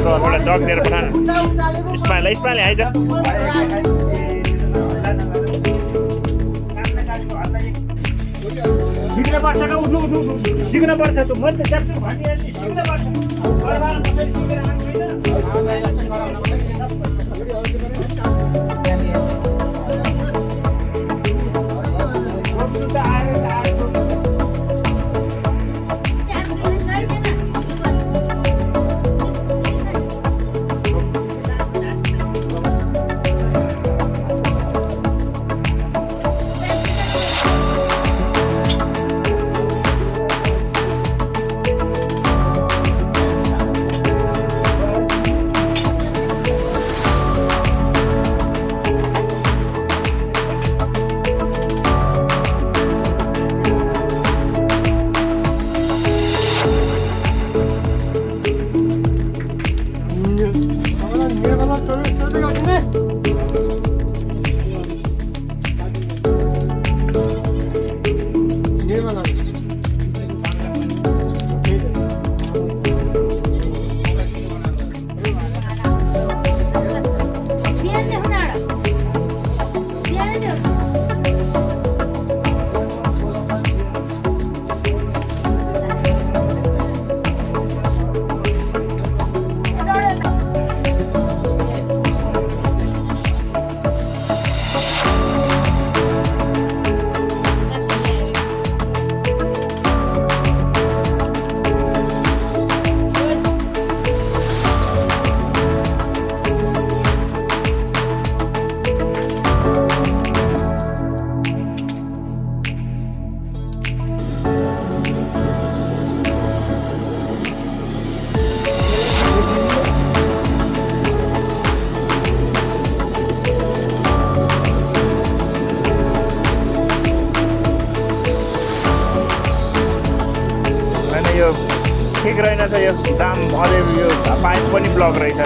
अर्को एउटा जग दिएर पठाउनु इस्माइल आइज सिक्नुपर्छ का उठ्नु सिक्नुपर्छ त म त च्याप्चु भनिहाल्ने सिक्नुपर्छ घरबार कसरी सिकेर आउनु ठिक रहेनछ यो जाम अझै यो पाइप पनि ब्लक रहेछ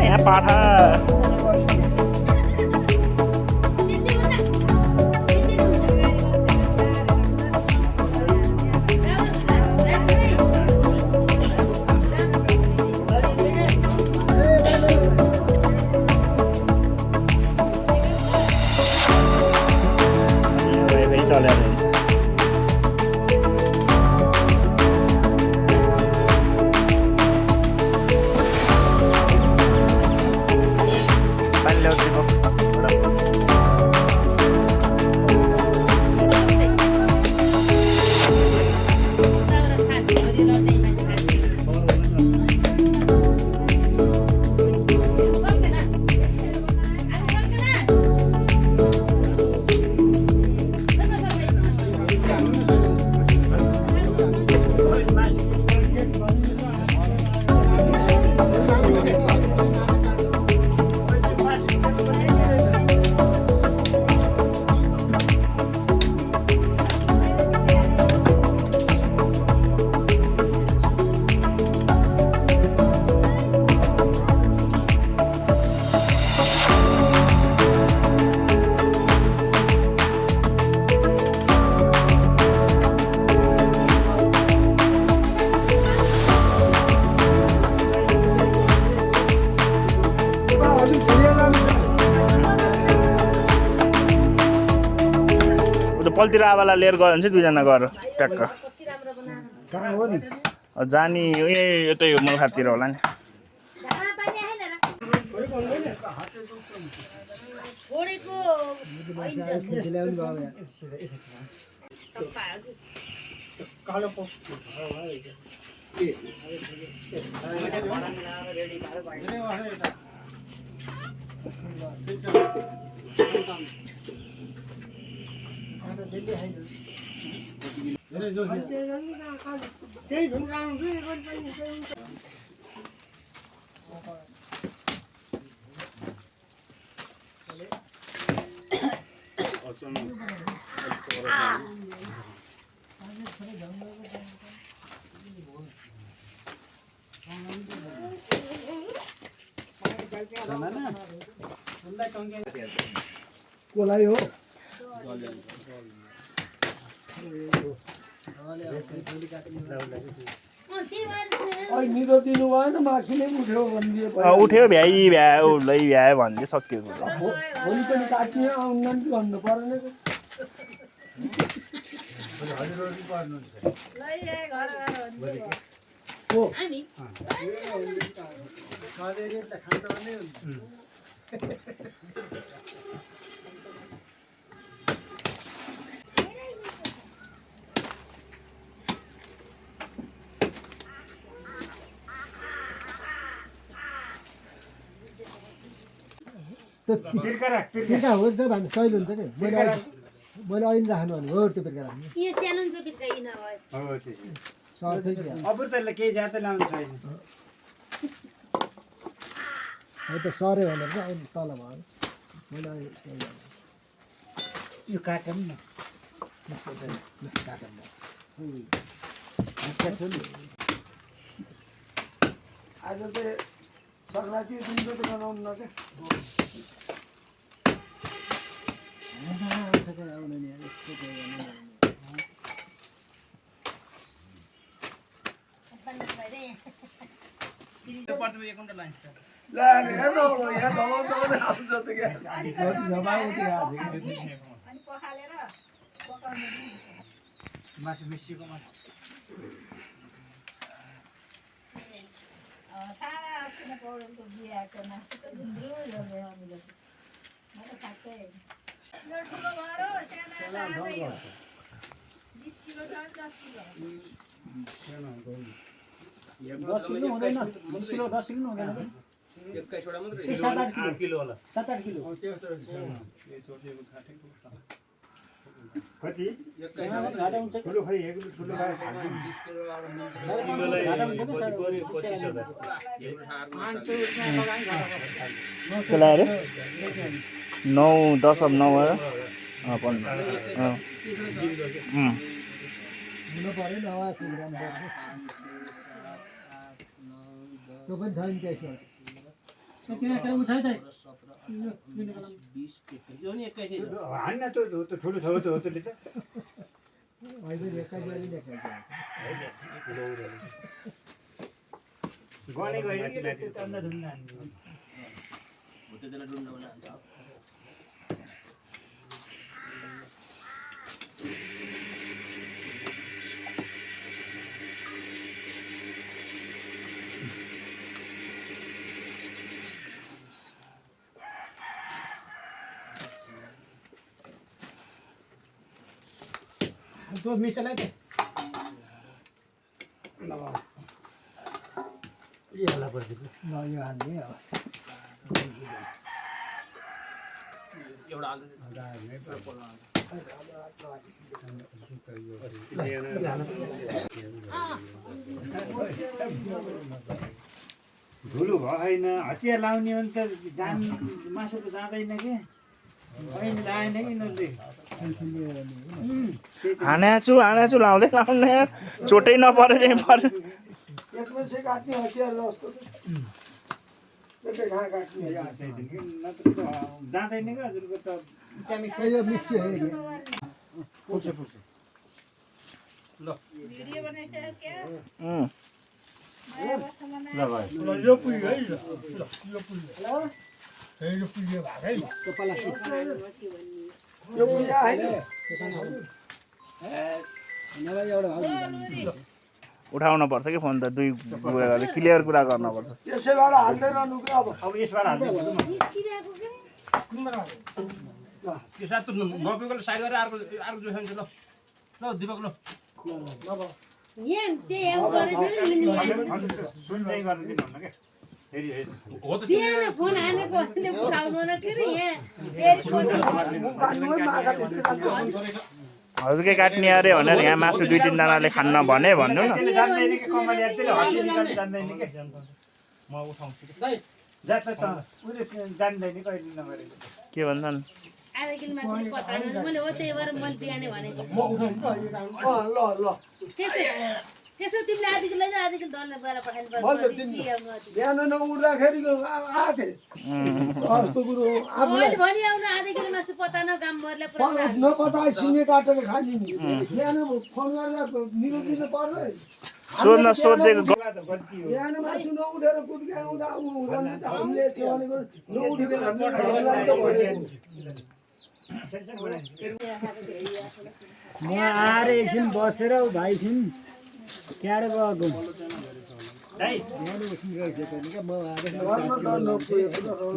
यहाँ पाठा पल्तिर आवालाई लिएर गयो भने चाहिँ दुईजना गएर ट्याक्क जानी यतै हो मुलखातिर होला नि कोलाई हो निरो दिनु भएन मासु नै उठ्यो भनिदिए उठ्यो भ्याइ भ्यायो लै भ्यायो भन्दै सक्यो भोलि पनि काट्ने आउनु भन्नु परेन पिर्का हो त भन्नु सही हुन्छ कि मैले अहिले राख्नु भने हो त्यो पिर्का राख्नु अब त केही ज्यादै लाउनु छैन त सऱ्यो भनेर चाहिँ अहिले तल भयो मैले यो काटौँ न आज त सङ्क्रान्ति दिनको त बनाउनु न क्या मासु मिसिएको मासु दस किलो हुँदैन 20 किलो 10 किलो हुँदैन 7-8 किलो होला 7-8 किलो कति ठुलो खै एक ठुलो त्यसलाई अरे 9-10 अब 9 भयो 15 हुनु पऱ्यो नि अब प्रोग्राम गर्नु त्यो पनि छैन त्यसो हान्न त ठुलो छ त हो त्यसले त अहिले एक्काइ गरी देखाइन्छ गने गएर के तन्दा धुन्दा तो मिसलाई दे ल ये हला पर्छ ल यो हाल्ने अब एउटा धुलो भएन हतियार लाउने भने त जान मासु त जाँदैन के अहिले लाएन कि यिनीहरूले हानेछु लाउँदै लाउने चोटै नपरे चाहिँ पर्यो एकपछि काट्ने हतियार जस्तो त्यसले घाँ काट्ने जाँदैन क्या हजुरको त यो मिसियो हेऱ्यो पुग्छ ल ल भाइ यो पुग्यो है ल यो पुग्यो यो पुग्यो भाइ यो पुग्यो हैन उठाउन पर्छ कि फोन त दुई क्लियर कुरा गर्न पर्छ यसैबाट हाल्दै रहनु के अब यसबाट हाल्दिन्छु यो साथ त नबेको साइड गरेर अर्को जोइन्छ ल ल दिपक ल सुन्दै गर्न दिनु न के फेरि हो त फोन हानेको उठाउनु न के हजुरकै काट्ने अरे भनेर यहाँ मासु 2-3 जनाले खान्न भने भन्नु न त्यसले जान्दैन कि कमाली त्यसले हड्डी निकाल्नु जान्दैन के म उठाउँछु जात त उले जान्दैन कहिले नगरेको के भन्छन् आधा किलो मासु पताउनु मैले हो त्यही भएर मैले बिहानै भनेको ल ल त्यसै त्यसो तिमीले आधी किलो लैजा आधी किलो डल्ले गएर पठाइनु मैले बिहान नउठ्दाखेरिको आएको थिएँ कस्तो कुरो आफूलाई भनी आउनु आधी किलो मासु पतान गामभरले नपटाए सिँगे काटेर खाने नि बिहान फोन गर्दा निरो दिनु पर्दैन सोध्न सोधेको बिहान मासु नउठेर कुद्के आउँदा रन्जित हामीले त्यो भनेको नउठेको म आएर एकछिन बसेर भाइसिन क्यारे गएको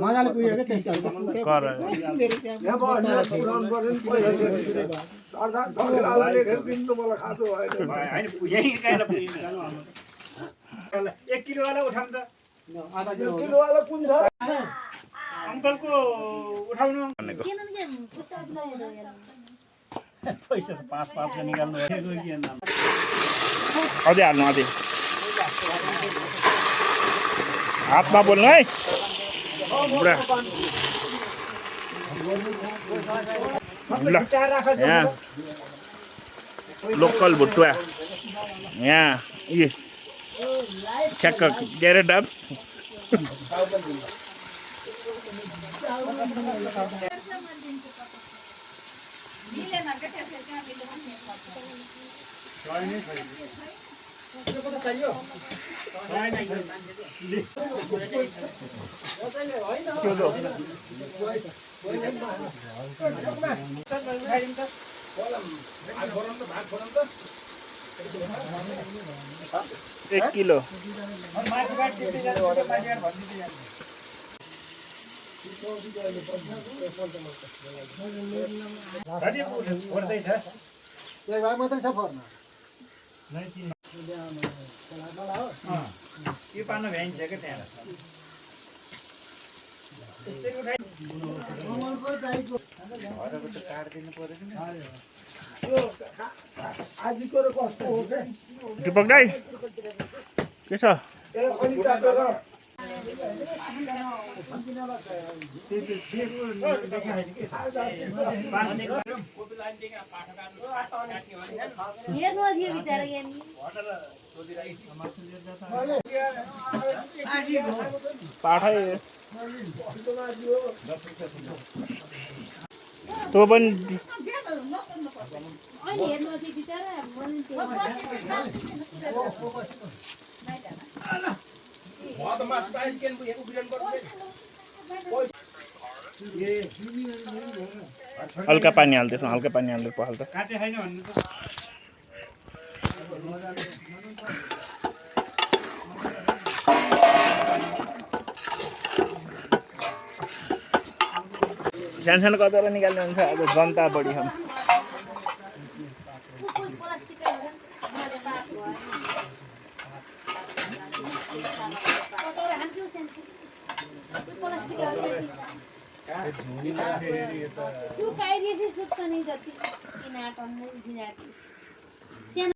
मजाले पुग्यो क्या त्यसको कर एक किलोवाला उठाउनु त किलोवाला कुन छ अङ्कलको उठाउनु पैसा 5-5 निकाल्नु अझै हाल्नु अझै हातमा बोल्नु है बुढा ल यहाँ लोकल भुटुवा यहाँ ठ्याक्क के अरे डाब एक किलो मात्रै छ पर्न यो पार्न भ्याइन्छ क्या त्यहाँ आजको र कस्तो हो क्या दिपक दाइ के छ अनि काटेर हेर्नु थियो बिचारा यानी पाठै तँ पनि अहिले हेर्नु थियो बिचारा हल्का पानी हाल त्यसमा हल्का पानी हाल्दै पखाल्छ काटे छैन भन्नु त सानो सानो कतार निकाल्ने हुन्छ अब जनता बढी छन् तू काय दिएसी सुत्छ नि जति किन आटन दिना